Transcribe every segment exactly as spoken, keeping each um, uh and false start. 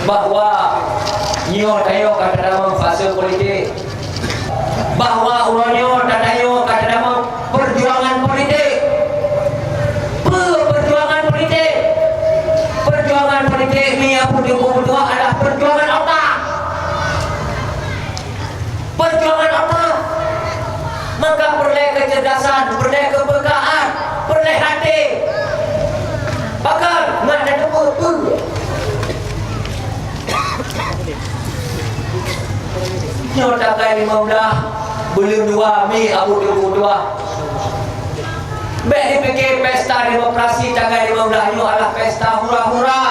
Bahwa nyoe tanyoe ka teutamong fase politik, bahwa uroe nyoe tanyoe ka teutamong perjuangan politik. Peue perjuangan politik? Perjuangan politik nyoe pun adalah perjuangan otak. Perjuangan otak. Maka peureulée keucerdasan, peureulée keupekaan, peureulée até. Pakon ngat tateupeue peue. Nyoe tanggai limong blaih buleuen dua Mei Abu Teungku tuah. Bék jipike pesta demokrasi tanggai limong blaih nyoe adalah pesta hura-hura.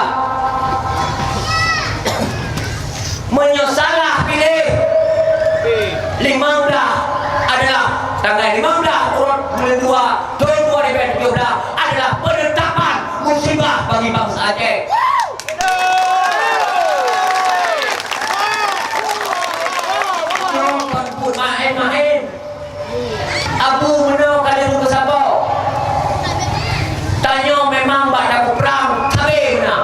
Meunyoe salah piléh, limong blaih adalah tanggai limong blaih uroe buleuen dua thôn dua ribu tujuh belas adalah peunetapan musibah bagi bansa Aceh. Nyoe kon buet maén-maén. Abu meunoe ka lheueh meusaboh. Tanyoe memang bak dapu prang sabe meunan.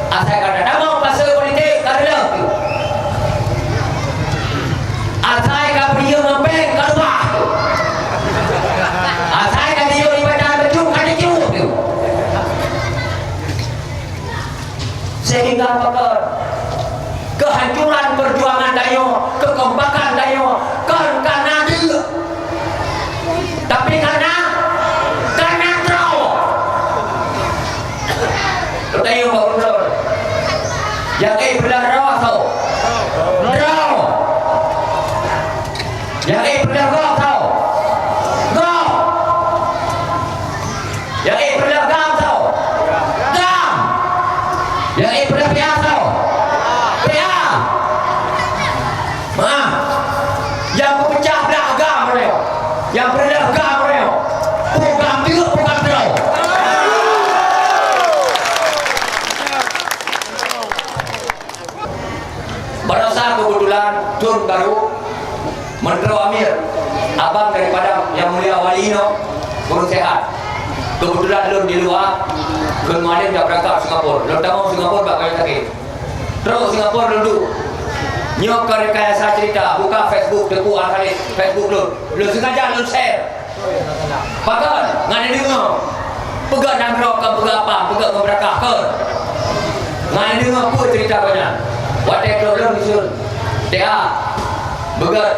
Asai ka tatamong fase politik ka reuloh tu. Asai ka peuriyeueng mampéng ka leubah tu. Asai ka jiyue ibadat beujeuet ka jijeuet tu. Sehingga pakon kehancuran perjuangan tanyoe, kekompakan tanyoe, kon karena deuk, tapi karena, karena droe. Tanyoe bak uroe. Nyang ék peureuloh droe soe? Droe. Nyang ék peureuloh gob soe? Gob. Nyang ék peureuloh gam soe? Gam. Nyang ék peureuloh P A soe? P A. Maah. Nyang peupeucah blah gam uroe nyoe. Nyang peureuloh gam uroe nyoe. Peue gam teuk, peue gam droe. Baroesa keubeutulan thôn barô, meuntroe Amir, abang daripada Yang Mulia Wali inoe, gurée sihat. Keubeutulan lôn di luwa, kheun Mualem ka beurangkat Singapura. Lôn tamong Singapura bak kayée sakét. Trok Singapura lôn duek. Nyoe kon rekayasa cerita, buka Facebook Teuku Al Khalid, Facebook lôn. Lôn sengaja lôn share. Pakon? Ngon neudeungoe. Peugah nanggroe kon peugah apam, peugah ngon beurakah kon. Ngon neudeungoe peue cerita gobnyan. Watée trok lôn ujeuen, T A, beugét,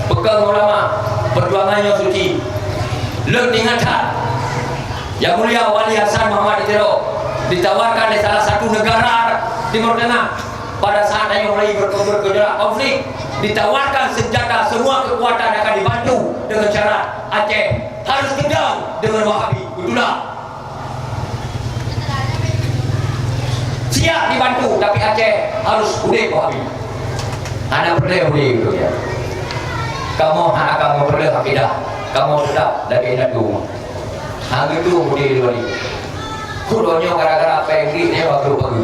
peugah ngon ulama, perjuangan nyoe suci. Lôn ingat that, Yang Mulia Wali Hasan Muhammad di Tiro ditawarkan lé salah satu negara Timur Tengah. Pada saat tanyoe mulai berke-, bergejolak konflik, ditawarkan senjata, semua kekuatan akan dibantu dengan syarat Aceh harus gedong dengan Wahabi. Betul tak? Siap dibantu, tapi Aceh harus udeb Wahabi. Hana peureulée udeb itu ya. Kamoe hana kamoe peureulée akidah, kamoe tetap lagée indatu. Hana itu udeb itu. Kudoe nyoe gara-gara péng Inggréh nyoe baru-baru.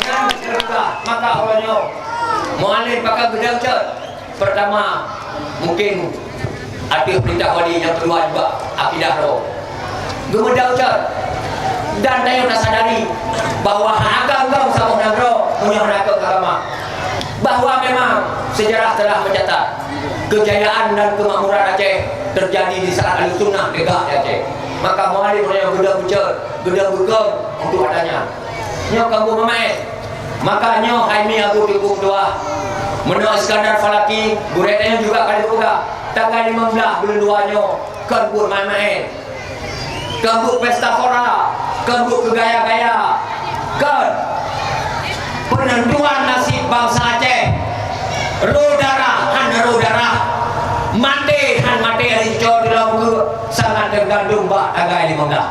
Nyan ceurita mata uroe nyoe. Mualem pakon geudong cot. Pertama, mungkin ateueh peurintah wali, nyang keudua juga akidah droe. Geumeudong cot. Dan tanyoe tasadari bahwa hana keu saboh nanggroe meunyoe hana keu agama. Bahwa memang sejarah telah mencatat kejayaan dan kemakmuran Aceh terjadi di saat Ahlussunnah tegak di Aceh. Maka Mualem meunyoe geudong beucot, geudong beukong untuk adanya. Nyoe ka geuh meumaén. Maka nyoe hai mi Abu Teungku Meutuah, meunoe Iskandar Falaki, gurée tanyoe juga ka geupeugah, tanggai limong blaih buleuen dua nyoe kon buet maén-maén. Kon buet pesta pora, kon buet keugaya-gaya, kon peunentuan nasib bansa Aceh. Roh darah han roh darah, maté han maté, ari cot di lom keue, sangat teugantung bak tanggai limong blaih.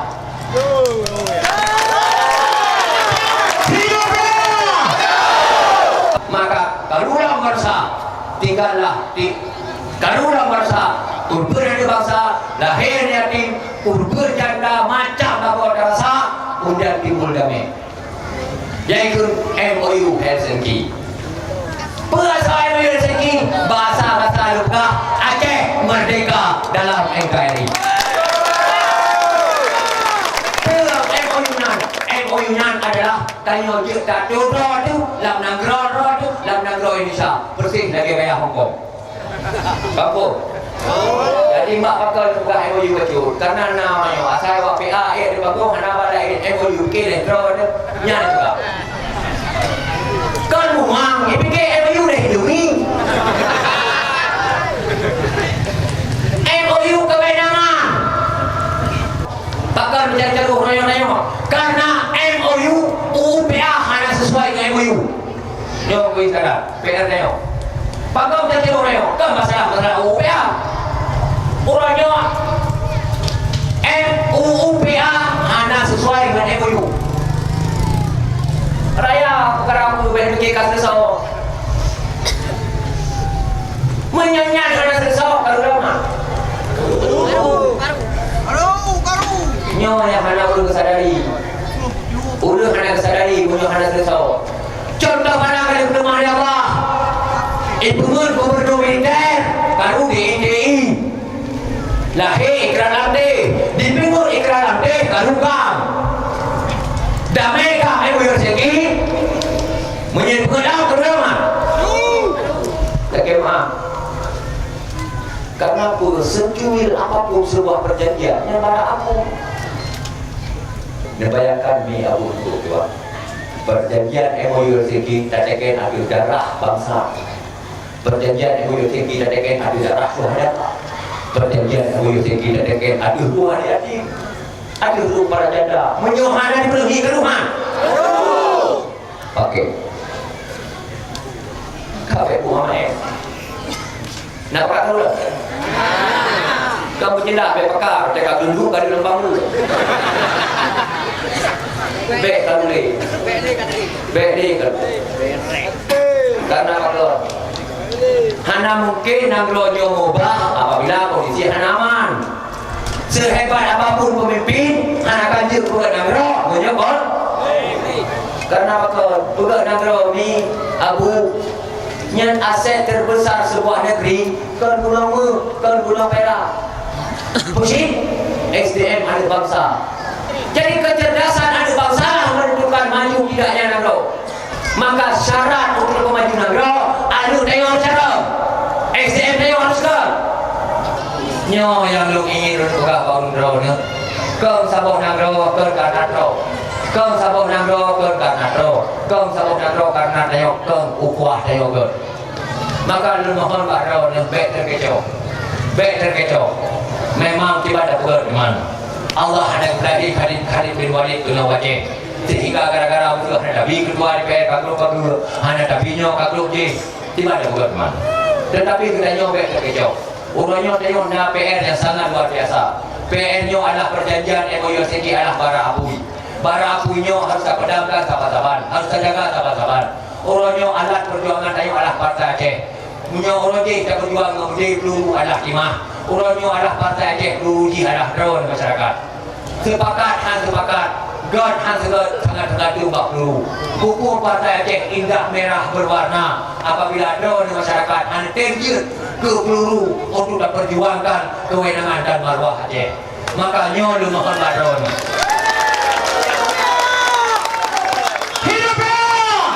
Maka kalulah bansa, tinggallah di kalulah bansa, peureubeuet aneuk bansa, lahé yatim, peureubeuet janda, macam saboh rasa, kemudian timbul damé. Yaitu M O U Helsinki. Peue asai M O U Helsinki? Bahasa-bahasa lôn peugah, Aceh merdeka dalam N K R I. Peue M O U nyan? M O U nyan adalah tanyoe jeuet tateupeue droe teuh lam nanggroe droe teuh, lam nanggroe Indonesia, persis lagèe baya Hong Kong. Kampung. Jadi mak pakon peugah M O U bacut. Karena na nyoe asai awak P A eh di bagoe hana balai M O U ke leh droe teuh. Nyan juga. Kon muang, ipike M O U leh demi. M O U kewenangan. Pakon mencari-cari ureueng nyoe. Karena M O U, U U P A hana sesuai dengan M O U. Nyoe kui sekarang, P R nyoe. Pakon mencari ureueng nyoe. Kan masalah, masalah U U P A. Ureueng nyoe, M U U P A hana sesuai dengan M O U. Raya peukara aku bèk mikir ka seuleusoe. Meunyoe nyan hana seuleusoe, ka lôn lama. Nyoe nyang hana ulôn sadari. Ulôn hana sadari, meunyoe hana seuleusoe. Contoh pandang ka lheueh peuleumah lé Allah. Ipeungeut gubernur militer, baru di N T I. Lahé ikrar lam deh, dipeungeut ikrar lam deh ka lukam. Damé ka M U Helsinki, meunyoe peungeut lam keudroe mat. Lakée meu'ah. Karena peue, secuil apapun sebuah perjanjian nyang bara aku. Neubayangkan mi Abu Tuan, perjanjian M O U Helsinki tateken ateueh darah bansa. Perjanjian M O U Helsinki tateken ateueh darah syuhada. Perjanjian M O U Helsinki tateken ateueh dua yatim. Ateueh dua para janda. Meunyoe hana dipenuhi keuruhan. Oke. Ka bèk buah maén. Nak pakat tahu lah. Ka beujeulaih bèk pakat, teuka tunduk ka di lubang tu. Bèk ka ulèe. Bèk ni ka. Karena apa? Hana mungkin nanggroe nyoe mubah apabila kondisi hana aman. Sehebat apapun pemimpin, hana akan jeuet peugöt nanggroe meunyoe kon. Karena apa? Peugöt nanggroe mi Abu, nyan aset terbesar sebuah negeri, kon gunong meuh, kon gunong pirak. Puji S D M aneuk bangsa. Jadi kecerdasan aneuk bangsa lah menentukan maju tidaknya nanggroe. Maka syarat untuk kemajuan nanggroe, aneuk tanyoe harus cakap. S D M tanyoe harus cakap. Nyoe nyang lôn ingat lôn peugah bak droeneuh. Kong saboh nanggroe kon karena droe. Kong saboh nanggroe kon karena droe. Kong saboh nanggroe karena tanyoe kong ukhuwah tanyoe kon. Maka lôn mohon bak droeneuh bèk teukecoh. Bèk teukecoh. Memang tiba tapeugöt iman. Allah hana geupeulagèe Khalid, Khalid bin Walid keunoe wajéb. Sehingga gara-gara beutôi hana tabi ketua D P R ka glôk-ka glôk, hana tabi nyoe ka glôk jih, tiba tapeugöt iman. Tetapi geutanyoe bèk teukecoh. Uroe nyoe tanyoe na P R nyang sangat luar biasa. P R nyoe adalah perjanjian M O U Helsinki adalah bara apui. Bara apui nyoe harus tapeudamkan saban-saban, harus tajaga saban-saban. Uroe nyoe alat perjuangan tanyoe adalah Partai Aceh. Meunyoe uroe jih tapeujuang ngon meudeh peuluru adalah timah, uroe nyoe adalah Partai Aceh, peuluru jih adalah droeneuh masyarakat. Seupakat han seupakat, göt han seugöt, sangat teugantung bak peuluru. Pupuk Partai Aceh indak merah berwarna apabila droeneuh masyarakat hana tem jeuet keu peuluru untuk tapeujuangkan kewenangan dan maruah Aceh. Maka nyoe lôn mohon bak droeneuh. Hidup P R!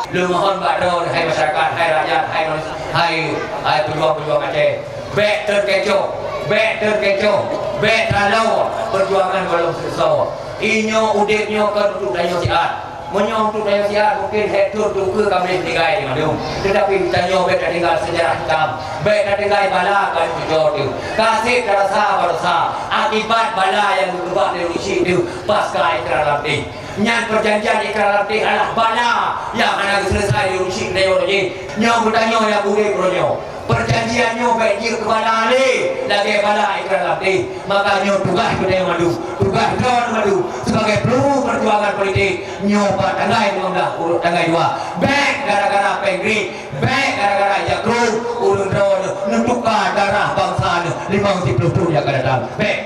Lôn mohon bak droeneuh, hai masyarakat, hai rakyat, hai manusia, hai, hai pejuang-pejuang Aceh. Bèk teukecoh, bèk teukecoh, bèk talo perjuangan gohlom seuleusoe. Inyoe udép nyoe kon untuk tanyoe siat. Meunyoe untuk tanyoe siat, mungkin hék thon teungku ka meuninggai di mandum. Tetapi tanyoe bèk tatinggai sejarah hitam, bèk tatinggai bala ka cucoe teuh. Ka sép tarasa baroesa akibat bala nyang geukeubah lé ureueng chik teuh pasca Ikrar Lamteh. Nyan perjanjian Ikrar Lamteh adalah bala nyang hana geuseuleusoe lé ureueng chik tanyoe jih. Nyoe geutanyoe nyang udép uroe nyoe. Perjanjian nyoe bèk jeuet keu bala lé lagèe bala Ikrar Lamteh. Maka nyoe tugaih geutanyoe mandum, tugaih droeneuh mandum sebagai peluru perjuangan politik nyoe bak tanggai limong blah uroe tanggai dua. Bèk gara-gara péng grip, bèk gara-gara jagroe ureueng droeneuh neutuka darah bansa neuh limong siploh thon nyang akan datang. Bèk.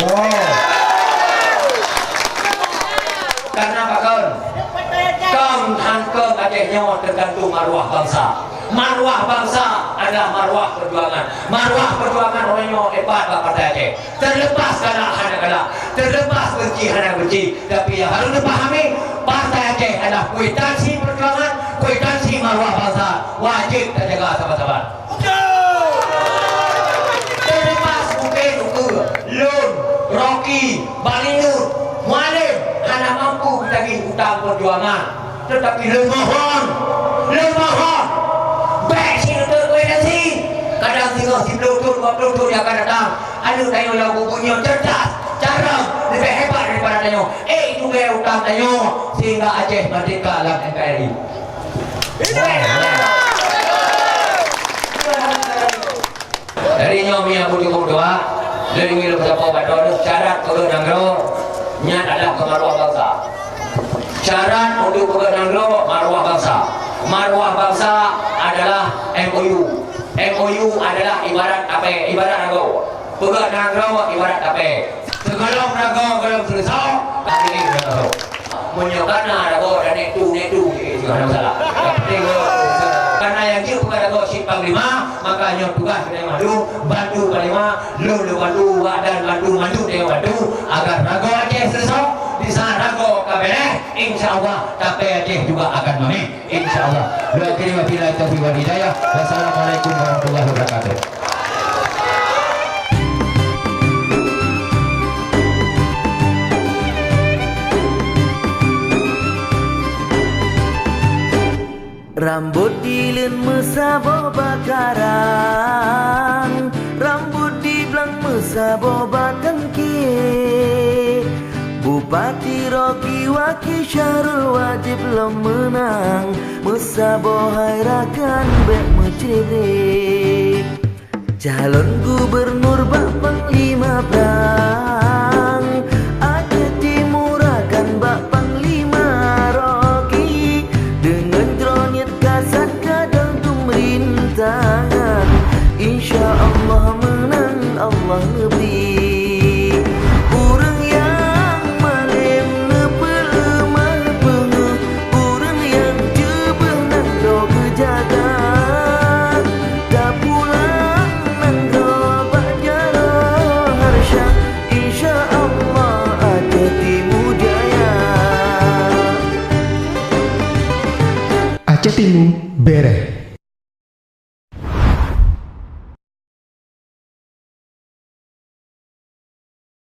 Wow. Karena pakon? Kong han kong Aceh nyoe teugantung maruah bansa. Maruah bansa adalah maruah peujuangan. Maruah peujuangan uroe nyoe hebat bak Partai Aceh. Teulepas galak hana galak, teulepas benci hana benci, tapi nyang harôh neupahami, Partai Aceh adalah kwitansi peujuangan, kwitansi maruah bansa, wajéb tajaga saban-saban. Teulepas mungken ukeue, lôn, Rocky, Balinyut, Mualem hana mampu geutagih utang peujuangan. Teutapi lôn mohon, lôn mohon, bèk sineutôt keu nasi. Kadang singoh siploh thôn, dua ploh thôn nyang akan datang, aneuk tanyoe nyang bubui nyoe cerdas, carông, leubeh hebat daripada tanyoe. Eh, itu gaya utang tanyoe, sehingga Aceh merdeka lam N K R I. Jadi nyoe meunyoe beutôi-beutôi, lôn ingin lôn peusaboh bak droeneuh, syarat keu nanggroe nyan adalah keu maruah bansa. Syarat untuk keu nanggroe maruah bansa. Maruah bansa adalah M O U. M O U adalah ibarat tapè, ibarat ragoe. Peugöt nanggroe ibarat tapè. Sigohlom ragoe gohlom seuleusoe, tak boleh ragoe. Meunyoe kana ragoe dan nek tu, nek tu, eh, tu hana masalah. Yang penting ragoe. Karena nyang jeuet peugah ragoe cit panglima, maka nyoe tugaih keuneuk bantu, bantu panglima, lôn lôn bantu, wak dan bantu, bantu dia bantu, agar ragoe Aceh seuleusoe, di saat ragoe ka beres, insya Allah, tapè Aceh juga akan mamèh. Insya Allah. Lôn akhiri wabillahi taufiq wal hidayah. Wassalamualaikum warahmatullahi wabarakatuh. Rambot dileuen meusaboh bak karang, rambot diblang meusaboh bak teungke. Bupati Rocky Waki Syahrul wajéb lom meunang, meusaboh hai rakan bèk meucré-bré. Calon gubernur bak panglima prang.